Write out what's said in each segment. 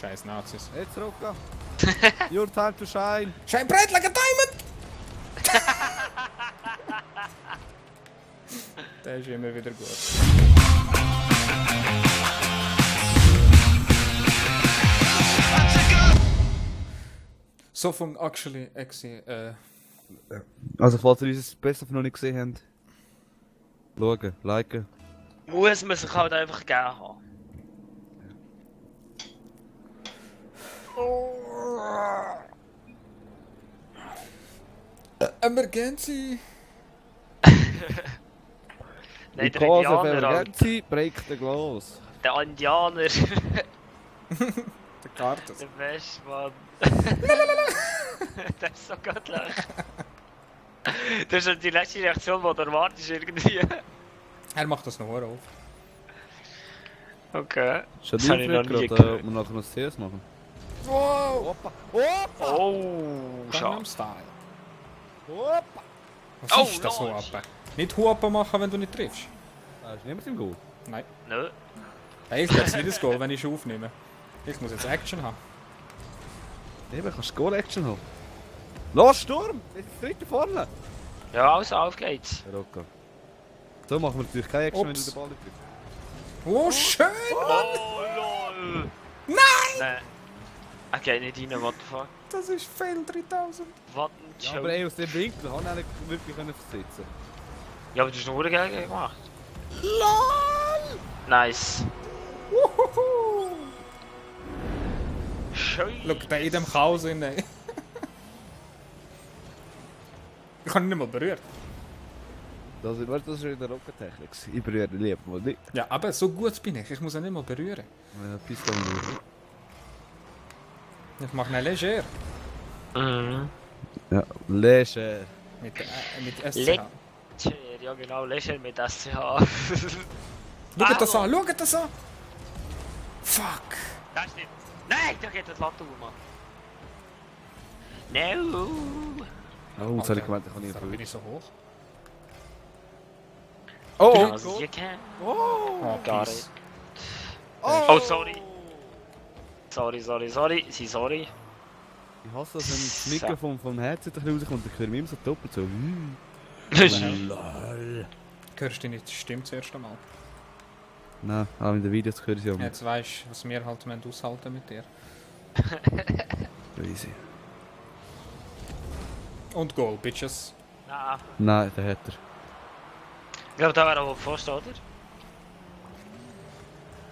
Scheiß Nazis. Jetzt Rocca. Your time to shine. Shine bright like a diamond! Der ist immer wieder gut. So von actually Also falls ihr unser Best-of noch nicht gesehen habt, schauen, liken. Muss man sich halt einfach geben haben. Emergency! Nein, der Because of Indianer, emergency, break the glass. der Indianer, Der Karten. der beste Mann. Das ist so göttlich. Das ist halt die letzte Reaktion, die du erwartest irgendwie. Er macht das noch auf. Okay. Schon Das habe ich noch nie gerade, gehört. ob wir nachher noch das CS machen. Wow! Opa! Opa! Oh, schade. Gangnam Style. Opa! Was Oh, ist das Lord. Huape? Nicht Huape machen, wenn du nicht triffst. Da ist niemand im Goal. Nein. Nö. Hey, ich gebe nicht das Goal, wenn ich schon aufnehme. Ich muss jetzt Action haben. Eben, kannst du Goal-Action haben. Los, Sturm! Jetzt ist der dritte vorne! Ja, also auf geht's. Rocca. So machen wir natürlich keine Action, Ups. wenn du den Ball nicht triffst. Oh, schön! Oh, lol. Nein! Nein. Okay, nicht rein, what the fuck. Das ist Fail 3000. Was ein Ja, Joke. aber ey, aus dem Winkel haben wir nicht wirklich versitzen. Ja, aber du hast nur geil gemacht. LOL! Nice. Wuhuhu! Schön. Schau, der in dem Chaos inne. Ich habe ihn nicht mal berührt. Das ist in der Rockentechnik. Ich berühre ihn lieber mal nicht. Ja, aber so gut bin ich. Ich muss ihn nicht mal berühren. Pistole nur. Ich mache ihn leger. Mhm. Ja, leger. Mit SCH. Leger, ja genau, Leger mit SCH. Schaut das an, schaut das an! Fuck! Das stimmt. Nein, da geht das Land um, Mann. No. Oh, jetzt habe ich gemeint, ich kann nicht Warum bin verwirrt. ich so hoch? Oh, As you can. Oh, Got peace. it. Oh, sorry. Sorry. Sie sorry. Ich hasse das, wenn das Mikrofon vom Headset ein bisschen rauskommt, dann höre ich immer so doppelt so. Lol. Hörst du nicht die Stimme das erste Mal? Nein, auch in den Videos höre ich sie auch. Jetzt weißt du, was wir halt aushalten mit dir. Easy. Und Goal, Bitches. Nein. Nein, der hat er. Ich glaube, da wäre auch fast, oder?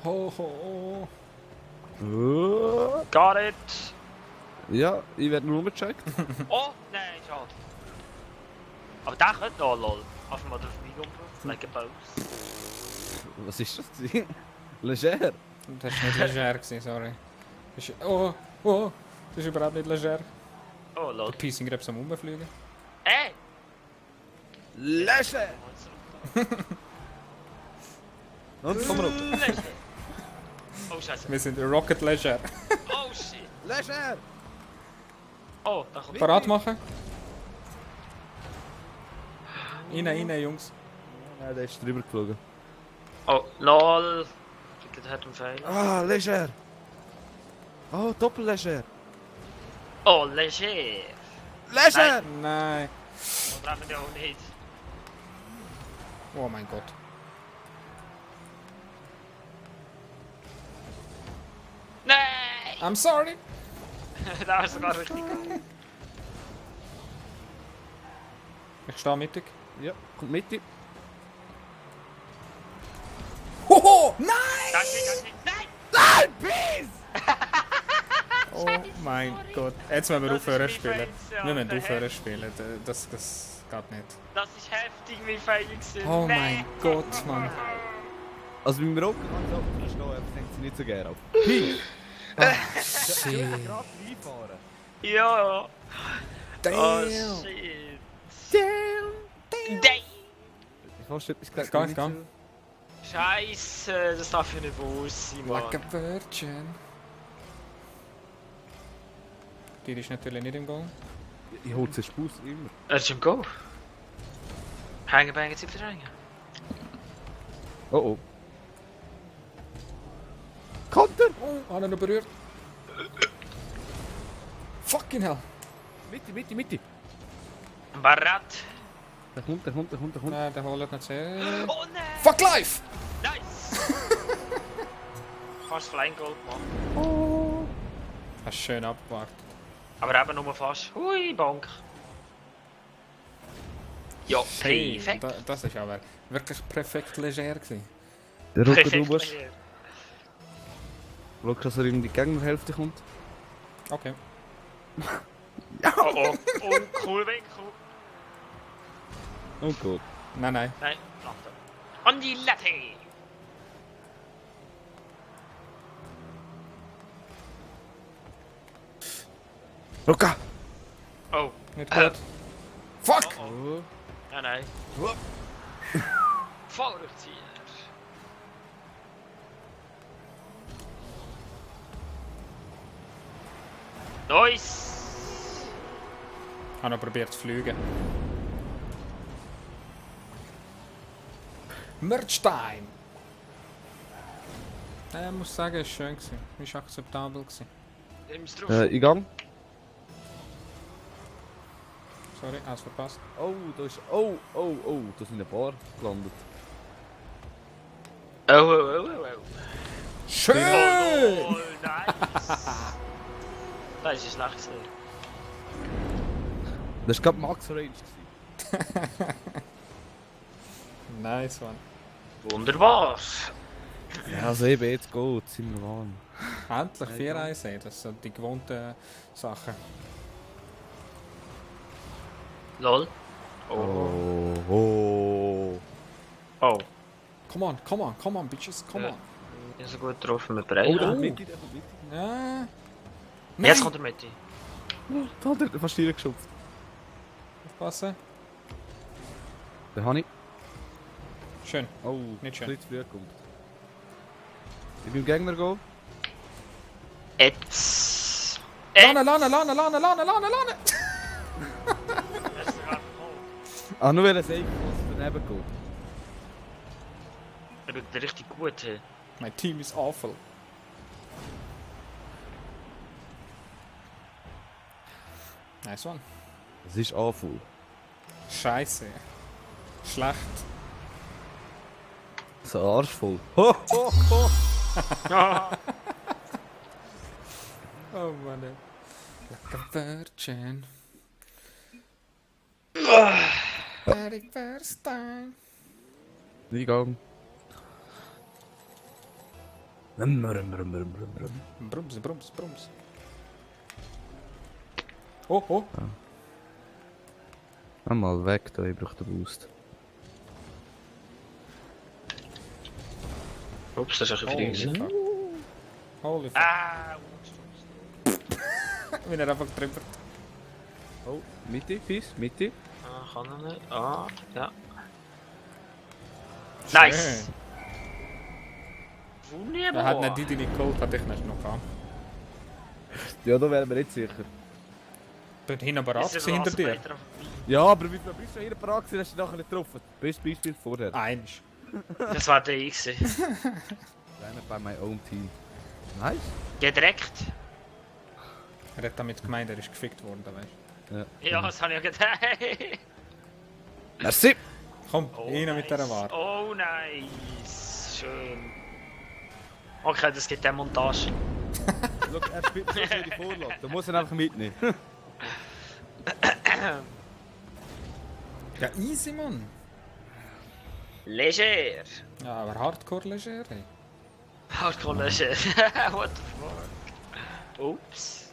Ho, ho. Oh. Got it. Ja, ich werde nur umgecheckt. Oh, nein, schade. Aber der könnte noch, lol. Auf mal drauf umgebracht. Like a boss. Was ist das? Leger. Das war nicht leger, gewesen, sorry. Das ist, oh, das ist überhaupt nicht leger. Oh, lol. Der Piecing Reps am Rumfliegen. Ey! Leger! Und komm runter. Leger. Oh, scheiße. Wir sind Rocket Leger. Oh, shit. Leger! Oh, da kommt... Parat machen. Rein, Jungs. Nein, der ist drüber geflogen. Oh, lol. Ich hat einen Fail. Ah, Leger! Oh, Doppel-Leger! Oh, leger. Leger! Nein. Das treffen die auch nicht. Oh mein Gott. Nein! I'm sorry. Das war sogar richtig gut. Ich stehe mittig. Ja, kommt mit dir. Hoho! Nein! Das ist nicht. Nein! Nein, Peace! Oh mein Gott. Jetzt müssen wir Das aufhören ist zu mein spielen. Fans, Wir müssen Alter. aufhören zu spielen. Das geht nicht. Das ist heftig, wie fein ich Oh mein Gott, Mann. Also beim Rocken kann ich auch verstehen, aber ich denke sie nicht so gerne auf. Shit. Gerade reinfahren. Ja. Oh Damn. shit. Damn. Damn. Ich habe schon etwas gesagt. Ich gehe. Scheiße, das darf ja nicht wahr sein, Mann. Like a virgin. Die ist natürlich nicht im Goal. Ich hole den Spaß immer. Er ist im Go. Hängen, bängen, zipfen, hängen. Oh oh. Konter! Oh, hat er noch berührt. Fucking hell. Mitte. Barat. Der kommt. Nein, der holt nicht sehr. Oh nein! Fuck life! Nice! Fast Flying Gold machen. Hast schön abgewartet. Aber eben nur fast. Hui, Bank. Ja, Hey, perfekt. das ist aber wirklich perfekt leger gewesen. Der Rucker Perfekt. drüber. Schau, dass er in die Gegnerhälfte kommt. Okay. Oh oh, oh, cool weg, cool. Und gut. Nein. Nein, warte. An die Latte! Rucker! Oh, Nicht gut. Fuck! oh. Nein. Vollrückzieher. Nice! Ich habe noch probiert zu fliegen. Merch-Time! Ich muss sagen, es war schön. Es war akzeptabel. Nimm's drauf. In Gang. Sorry, alles verpasst. Oh, da ist... Oh, da sind ein paar gelandet. Oh. Schön! Oh, nice! Das ist schlecht gesehen. Das war gerade Max Range. Nice one. Wunderbar! Ja, also eben, jetzt geht's. Sind wir warm. Endlich 4-1, das sind die gewohnten Sachen. Lol. Oh. Come on, bitches, come on. Nicht so gut getroffen mit Oh, Brei. der kommt Mitte, der kommt Mitte. Ja. Jetzt kommt er mit. Da hat er fast reingeschubst. Aufpassen. Den habe ich. Schön. Oh, Nicht schön. ein bisschen zu früh kommt. Ich beim Gegner gehen. Jetzt. Lana! Ah, nur weil er sagt, dass daneben geht. Er rückt richtig gut hin. My team is awful. Nice one. Das ist awful. Scheiße. Schlecht. So arschvoll. Ho! Oh Mann. Ey. Like a virgin. Very first time. Eingang. Brums. Oh. Einmal weg, da ich brauche den Boost. Ups, das ist ein bisschen Holy fuck. Holy fuck. Ah, Wenn er einfach drüber. Oh, Mitte, Fies, Mitte. kann er nicht. Ah, ja. Nice! Er hat nicht die nicht geholt, hat ich nicht noch gehabt. Ja, da wären wir nicht sicher. Bin hinten bereit hinter dir. Ja, aber wie viel bist du hier parat gewesen, hast du nachher nicht getroffen? Bestes Beispiel vorher. Eins. Das war der ich. Einer bei my own team. Nice. Gedreckt. Er hat damit gemeint, er ist gefickt worden, weißt du. Ja, das habe ich ja gedacht. Merci. Komm, Oh, rein mit dieser Ware. Oh, nice. Schön. Okay, das gibt eine Montage. Schau, er spielt so für die Vorlage. Da muss er einfach mitnehmen. Ja, easy, Mann. Leger. Ja, aber hardcore leger, ey. Hardcore leger. What the fuck? Ups.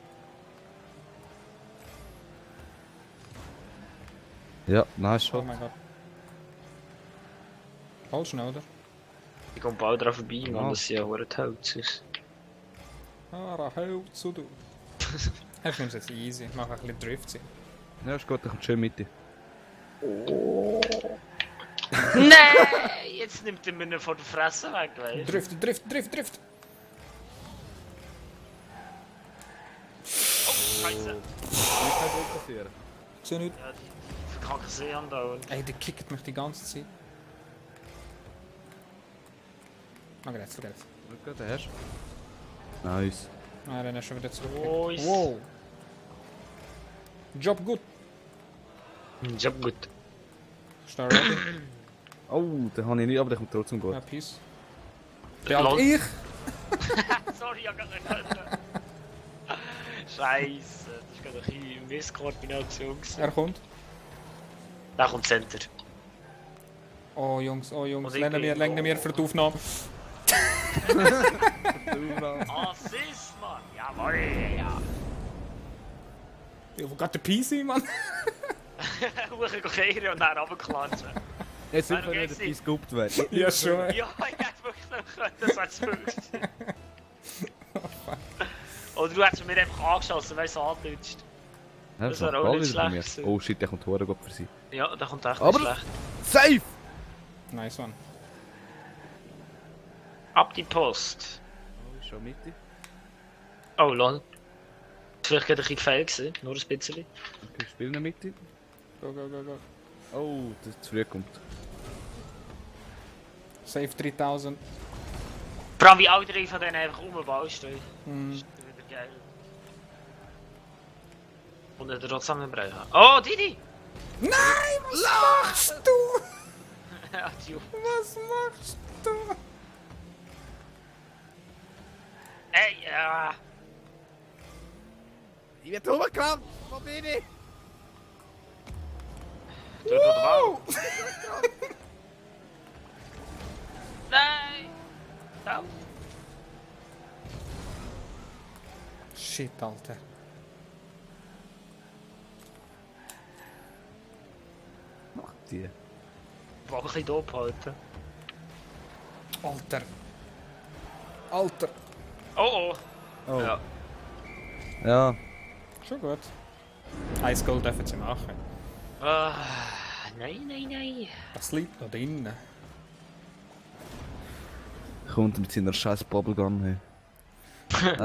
Ja, nice Oh shot. mein Gott. Voll schnell, oder? Ich komme bald dran vorbei, Ja. man, das ist ja auch ein Holz. Ah, Rahel zu du. Ich nehme es jetzt easy, ich mache ein bisschen Drift. Ja, ist gut, dann kommt schön Mitte. Nein! Jetzt nimmt er mir von der Fresse weg, weißt du? Drift! Oh, Scheiße. Wie kann das passieren? Sehe nicht. Ja, die verkacken See andauern. Ey, der kickt mich die ganze Zeit. Vergiss. Schau, den hast du. Nice. Ah, dann ist schon wieder zurück. Nice. Wow. Job gut. Job gut. Star ready. Oh, den habe ich nicht, aber der kommt trotzdem gut. Ja, peace. Bealt Lol. ich. Sorry, ich hab grad nicht können. Scheiße, das ist gerade ein bisschen Misskoordination gewesen. Er kommt. Da kommt Center. Oh Jungs, Und ich lehnen bin- wir für die Aufnahme. Assist, Mann! Jawohl, ja. Wo geht der PC, Mann? Hochgehen und dann runterklatschen. Jetzt Nein, sind wir okay, wieder gescoopt werden. Ja, schon. Ja, ich hätte wirklich noch können, das hat's wirklich gewesen. Oder du hättest mir einfach angeschossen, weil es angelutscht. Ja, Das so, wäre auch Ball nicht wieder bei schlecht mir. gewesen. Oh shit, der kommt hure gut für sie. Ja, da kommt echt Aber- nicht schlecht. Safe! Nice one. Ab die Post. Oh, schon Mitte. Oh, lol. Das war vielleicht gerade ein bisschen gefällt gewesen, nur ein bisschen. Okay, spielen wir Mitte. Go, go, go, go. Oh, das zu früh kommt. Save 3000. Vor allem wie alle drei von denen einfach rumbaust. Das Hm. ist wieder geil. Und er trotzdem nicht brauchen. Oh, Didi! Nein, was machst du? Ja, tju. Was machst du? Ey, ja. Ich werde rumgekramt! Wo bin ich? Tut noch der Ball. Nein! Help. Shit, Alter. Macht die. Ich will ein bisschen doof halten. Alter. Alter. Oh oh. Oh. Ja. Ja. Schon gut. Ice Gold dürfen sie machen. Nein, nein, nein. Das liegt noch drinnen. Kommt mit seiner scheiß Bubblegum, hey.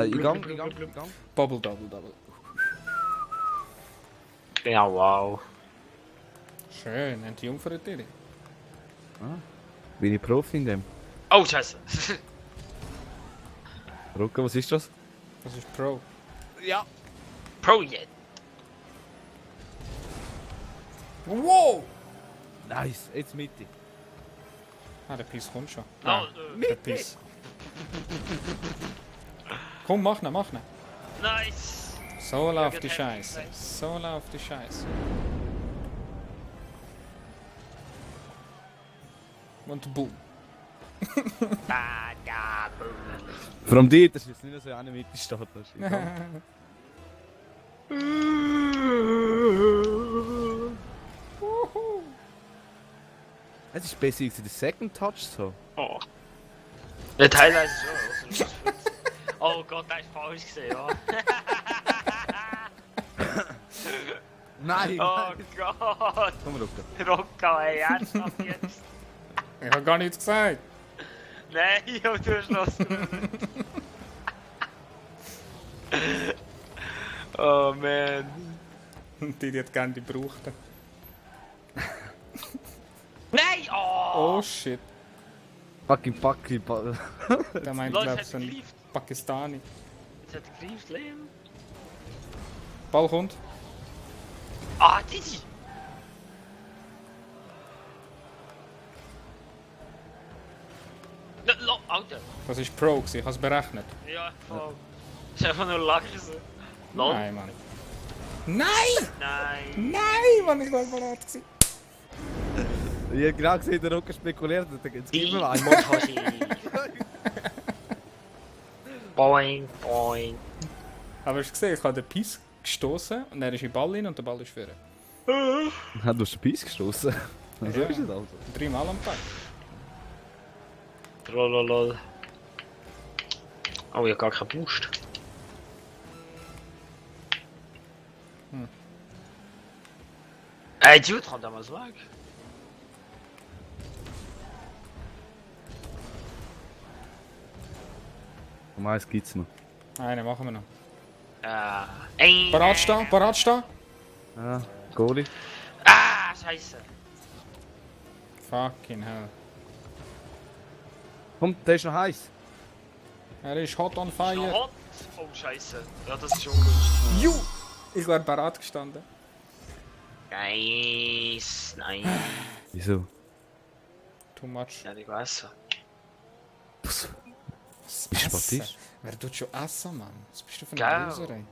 In Gang, in Gang, in Gang. Bubble, double, double. Ja, wow. Schön, und die Jungfrau Tiri. Bin ich Profi in dem? Oh, scheiße. Rucka, was ist das? Das ist Pro. Ja. Project. Wow! Nice, jetzt Mitte. Ah, der Piece kommt schon. No, Ah, der Piece. Komm, mach ne, mach ne. nice. So läuft die genau. Scheiße. So läuft die Scheiße. Und boom. Da, da, boom. Vor allem dort, das ist jetzt nicht so eine Mitte steht. Das ist in Gang. Es ist besser als der Second Touch so. Oh. Der teilweise schon. Oh Gott, das ist falsch gesehen, ja. Nein! Oh Gott. Komm, Rucka. Rocca, ey, ernsthaft jetzt? Ich hab gar nichts gesagt. Nein, ja, du hast los. Oh man. Die hat gerne die brauchten. Nein! Oh! Oh shit. Fucking Packi. Der meint, Leute, glaubst hat du, ein gegriffen. Pakistani. Jetzt hat er gegriffen, Liam. Ball kommt. Ah, Didi! Alter. Das ist Pro gewesen, ich hab's berechnet. Ja, voll. Das ist einfach nur lachen. Lol. Nein, Mann. Nein! Nein. Nein, Mann, ich war bereit gewesen. Ich hab gerade gesehen, der Rucka spekuliert hat. Jetzt Die gib mir einen. Motoshi. Boing, boing. Aber hast du gesehen, ich habe den Piece gestoßen und er ist in den Ball rein und der Ball ist vorne. Du hast den Piece gestoßen. So Ja. ist es also. 3 Mal am Tag. Lololol. Oh, ich hab gar keinen Boost. Ey, Dude, kommt da mal so weg. Um eins gibt's noch. Einen machen wir noch. Ey. Parat stehen, parat stehen. Ja, Goalie. Ah, scheiße. Fucking hell. Komm, der ist noch heiß. Er ist hot on fire. Hot Oh Scheiße. Ja, das ist schon gut. Ju! Ich war parat gestanden. Nice. Nein. Wieso? Too much. Ja, ich weiß. Was? Was Bist du essen? Baptist? Wer tut schon essen, Mann? Was bist du für Geil. eine Loser, ey?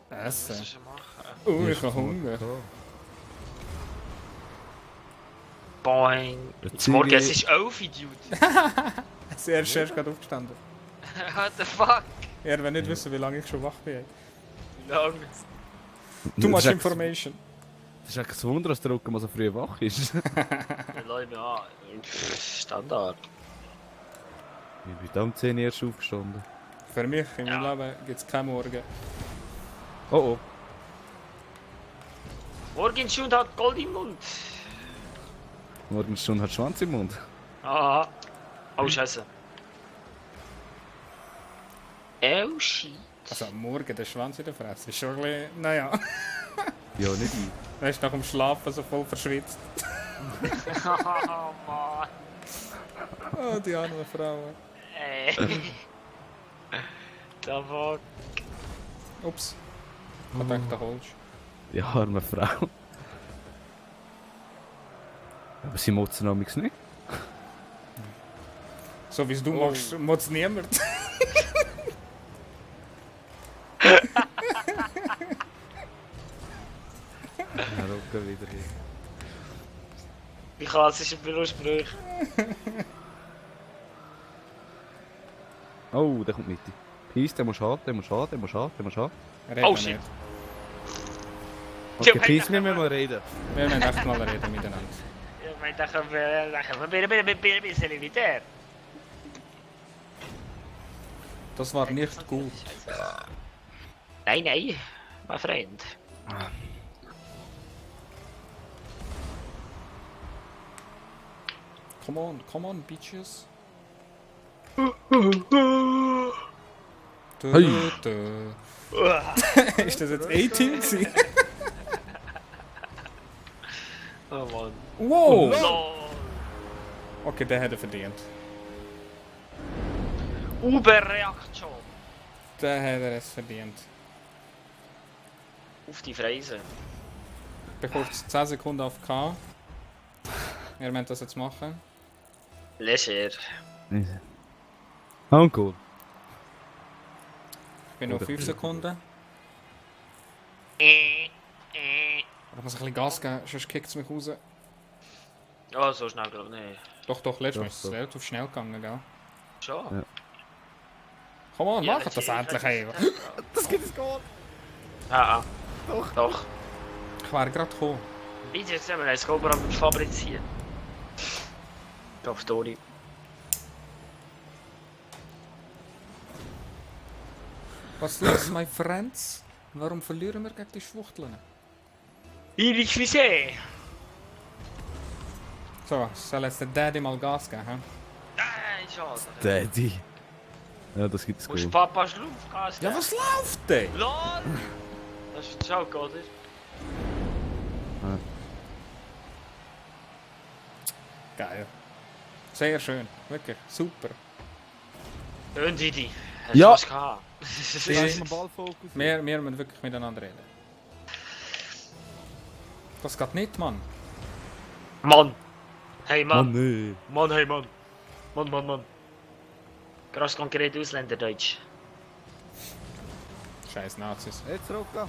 Was Essen? soll ich machen? Oh, ich habe Hunger. Boing. Der Jetzt morgen, Ziege- es ist 11, Idiot. Er ist erst gerade aufgestanden. What the fuck? Er will nicht wissen, wie lange ich schon wach bin. Ey. Wie lange? Too much Das ist information. Das ist eigentlich ein Wunder, dass der Rücken mal so früh wach ist. Ja, Leute, ja. Standard. Ich bin da um 10 Uhr erst aufgestanden. Für mich in meinem Ja. Leben gibt es keinen Morgen. Oh oh. Morgenstund hat Gold im Mund. Morgenstunde hat Schwanz im Mund. Aha. Oh, Scheiße. Oh, shit. Also am Morgen der Schwanz in der Fresse. Ist schon ein bisschen, naja. Ja, nicht ich. Er ist nach dem Schlafen so voll verschwitzt. Oh, Mann. Oh, die arme Frau. Ey. Da fuck. Ups. Ich dachte, da holst Die arme Frau. Aber sie motzen amigs nicht. So wie es du machst, muss es niemand. Ja, Rücken wieder hier. Wie klassische Bürosprüche. Oh, der kommt mit. Peace, der muss haben, der muss haben, der muss haben, der muss haben. Reden Oh, wir shit. nicht. Okay, Ja, Peace, wir müssen mal reden. Wir müssen echt mal reden miteinander. Ja, maar dan gaan we een beetje militair. Das war nicht gut. Nee, nee, mijn vriend. Come on, bitches. Hey. Ist das jetzt 18 gewesen? Oh man. Wow! Lol. Okay, der hätte verdient. Uberreaktion. Der hätte es verdient. Auf die Freise. Bekommst 10 Sekunden auf K. Wir müssen das jetzt machen. Leger. Oh, cool. Ich bin noch 5 Sekunden. Ich muss ein bisschen Gas geben, sonst kickt es mich raus. Oh, so schnell glaube ich nicht. Doch, letztes Mal Doch, ist es relativ schnell gegangen, gell? Schon? Ja. Komm on, Ja, mach das endlich einfach. Das gibt es gar nicht. Ah, Doch. doch. Ich wäre gerade gekommen. Jetzt haben wir ein Scoper fabrizieren. Auf Story. Was los, my friends? Warum verlieren wir gegen die Schwuchteln? Iris Visé. So, soll jetzt der Daddy mal Gas geben, hä? Nein, schade. Daddy. Ja, das gibt es Musst gut. Papa Schlumpfgas Ja, was läuft denn? LOL! Das ist ein Joke, oder? Geil. Sehr schön, wirklich, super. Und Didi. Ja. Was gehabt. Ballfokus. Wir müssen wirklich miteinander reden. Das geht nicht, Mann. Mann! Hey Oh Mann! nee. Mann, hey Mann! Mann! Krass konkret Ausländerdeutsch. Scheiß Nazis. Jetzt Rocca.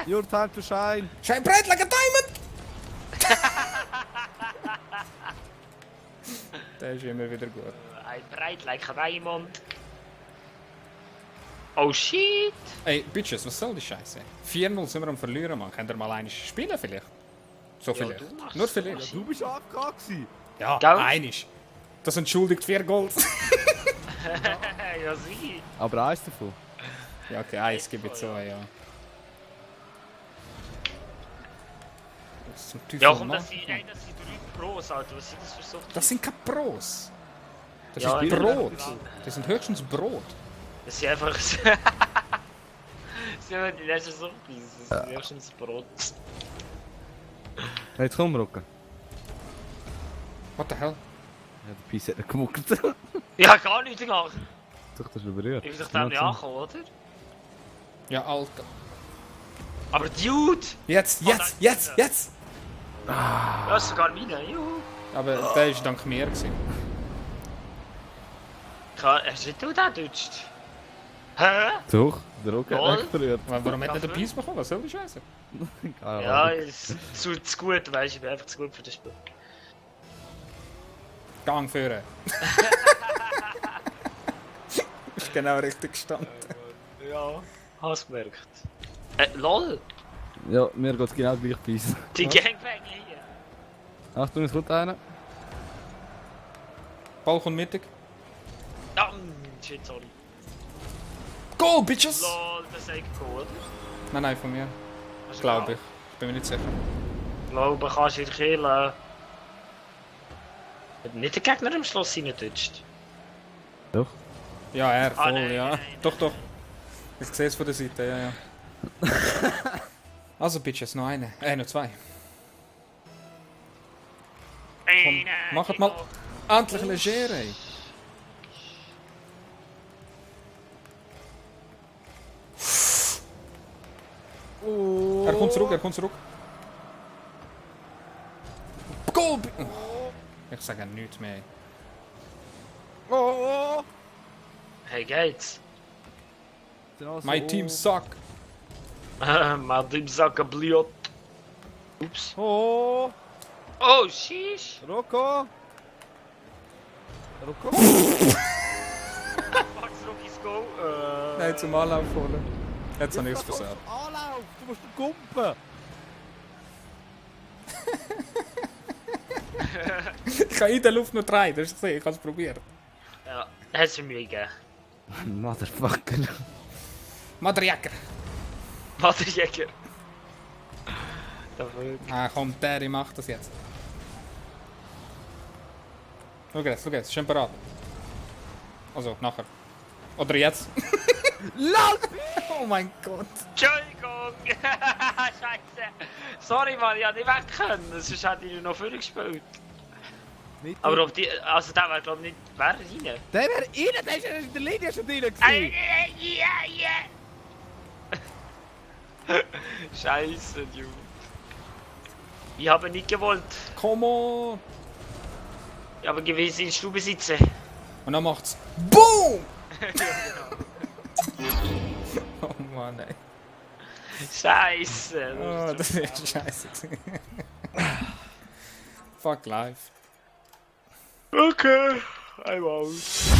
Your time to shine. Shine bright like a diamond! Der ist immer wieder gut. Ein breit like a diamond. Oh shit! Ey, Bitches, was soll die Scheiße? 4-0 sind wir am Verlieren, Mann. Könnt ihr mal einiges spielen vielleicht? So Ja, vielleicht. du machst Nur es vielleicht. so. Du bist AFK gewesen. Ja, Gell? einiges. Das entschuldigt 4 Gold. Ja, sie! Aber eins davon. Ja, okay, eins gebe ich zu, ja. Was zum Teufel Ja, komm, macht das sind man? 3 Pros, Alter. Was sind das für so? Das sind keine Pros. Das Ja, ist ja. Brot. Das sind höchstens Brot. Das sind einfach. Sie haben die letzte Suppe. Das ist höchstens Brot. Jetzt komm, Rocca. What the hell? Ja, der Peace hat nicht gemuckt. Ich hab gar nichts gemacht. Doch, das ist berührt. Ich bin doch dem nicht angekommen, oder? Ja, Alter. Aber Dude! Jetzt, jetzt, jetzt, jetzt! Das ist sogar meine, juhu. Aber der war dank mir. Gewesen. Hast du den gedutscht? Hä? Doch, der Rock hat Lol. echt berührt. Warum hat er den Peace bekommen? Was soll die Scheiße? Keine Ja, Ahnung. ist zu gut, weißt du, ich bin einfach zu gut für das Spiel. Gang führen. Ist genau richtig gestanden. Ja, hast gemerkt. Lol, Ja, mir geht es genau gleich bei uns. die Gangbang hier. Achtung, es kommt einer. Ball kommt mittig. Shit, sorry. Go, Bitches! Lol, das ist echt cool, oder? Nein, nein, von mir. Glaube ich. Ich bin mir nicht sicher. Glaube, kannst du ihn killen. Hat nicht der Gegner am Schloss reingetutscht? Doch. Ja, er, voll, nein, ja. nein, Doch, doch. Ich sehe es von der Seite, ja, ja. Also, Bitches, noch eine. Noch zwei. Komm, macht mal endlich eine Schere, ey. Er kommt zurück, er kommt zurück. Goal! Ich sage nichts mehr. Oh! Hey, geht's? My team suck. Mein Team sagt ein Bliot. Ups. Oh! Oh, sheesh. Rocco! Rocco? Max Rookies Go. Nein, zum Anlauf holen. Jetzt habe ich es versaut. Anlauf! Du musst den Kumpen! Ich kann in der Luft nur drei, das hast du gesehen, ich habe es probiert. Ja, hat es Mühe gegeben. Motherfucker. Madriaker. Waterjäger. Dafür. Ah, komm, Terry macht das jetzt. Schau jetzt, schön parat. Also, nachher. Oder jetzt. LOL! Oh mein Gott. Entschuldigung! Scheiße! Sorry, Mann, ich hätte nicht weg können, sonst hätte ich noch vorher gespielt. Nicht Aber ob die. Also, der wäre, glaube ich, nicht. Wer rein? Der wäre rein, der ist ja in der Linie schon drin gewesen. Scheiße, Dude. Ich habe nicht gewollt. Come on. Ich habe gewiss in Stube sitzen. Und dann macht's BOOM! Oh Mann, ey. Scheiße! Oh, das ist scheiße. Fuck life. Okay, I'm out.